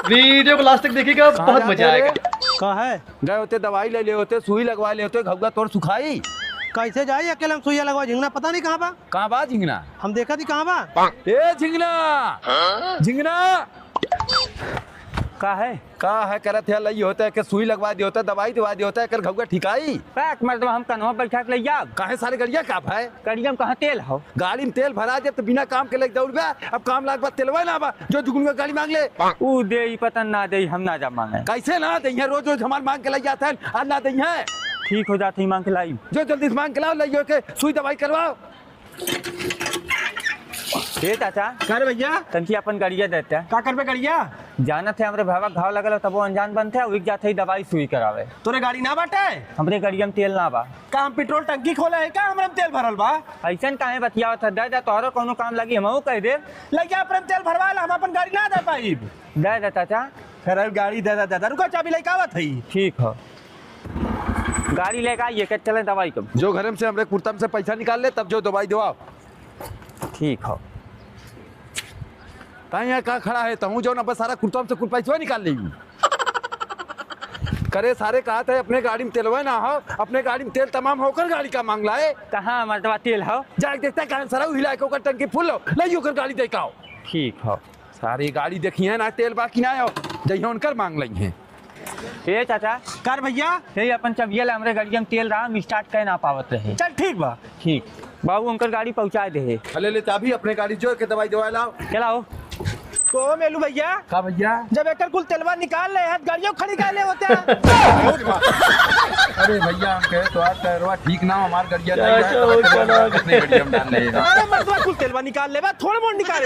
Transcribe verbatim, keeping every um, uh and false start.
वीडियो को लास्ट तक देखिएगा, कहाँ बहुत जाते मजा हो रे? आएगा। का है? गए होते दवाई ले ले होते, सुई लगवा ले होते, घउवा तोर सुखाई। कैसे जाई अकेले हम सुइया लगवा? झिंगना पता नहीं कहाँ बा। कहाँ बा झिंगना? हम देखा थी कहाँ बा। ए झिंगना, झिंगना। का है? का है करत है, लई होते के सुई लगवा दे होते, दवाई दवा दे होते, एकर घउवा ठिकाई। पैक मर्दवा हम कन्हवा बैठा के लई जाब। काहे सारे गड़िया का भाई? गड़िया में कहाँ तेल हो? गाड़ी में तेल भरा दे तो बिना काम के लई दौड़बे। अब काम लाग बा, तेलवा ना बा, जो जुगनू का गाड़ी मांग ले। ऊ दे, ई पता ना दे, हम ना जा मांगे। कैसे ना दे? रोज रोज हमार मांग के लई जात है, आज ना दे है। ठीक हो जात है, मांग के लाई। जो जल्दी से मांग के लाओ, लइयो के सुई दवाई करवाओ। ए चाचा, का रे भैया? तनकी अपन गड़िया देते। का करबे गड़िया? जानत है, हमरे भावा घाव लगल हो, तबो अनजान बनते, उइक जात है दवाई सुई करावे। तोरे गाड़ी ना बाटे? हमरे गड़िया में तेल ना बा। का हम पेट्रोल टंकी खोले है का? हमरे में तेल भरल बा। ऐसन काहे बतियावत है? दे दे, तोहरो कौनो काम लगी, हमहू कह दे। लइया, अपने में तेल भरवा ला, हम अपन गाड़ी ना दे पाइब। दे दे चाचा। खैर, अब गाड़ी दे दे, दे दे। रुका, चाबी लेके आवत है। ठीक हो। गाड़ी लेके आइए, के चले दवाई को। जो घर में से हमरे कुर्ता में से पैसा निकाल ले, तब जो दवाई दवाओ। ठीक हो। ताई यहाँ का खड़ा है, तहूँ जो ना बस सारा कुर्ता में से कुल पैसा निकाल ले। करे सारे कहत है, अपने गाड़ी में तेलवा ना हो, अपने गाड़ी में तेल तमाम हो, ओकर गाड़ी का मांग लाए। कहाँ मर्दवा तेल हो? जाके देखता है, कहाँ सारा हिला के ओकर टंकी फुल हो, लई ओकर गाड़ी दे के आओ। ठीक हो। सारी गाड़ी देखी है ना, तेल बाकी ना हो, जइहे उनकर मांग लई है। ए चाचा। का रे भैया? हे अपन चबिया ले, हमरे गाड़िया में तेल रहा, हम स्टार्ट करे ना पावत रहे। चल ठीक बा। ठीक। बाबू उनकर गाड़ी पहुँचा दे है। अले ले चाबी अपने गाड़ी जो के दवाई दवाई लाओ। चलाओ। तो मेलू भैया। का भैया? जब एकर कुल तेलवा निकाल ले, हाथ गाड़ियों खड़ी कर ले होते हैं। अरे भैया, हम कहे तो आज तेलवा ठीक ना हो, हमार गड़िया नहीं है, तो तेलवा अपने गड़िया में डाल ले। अरे मर्दवा कुल तेलवा निकाल ले बा, थोड़ा बहुत निकाल।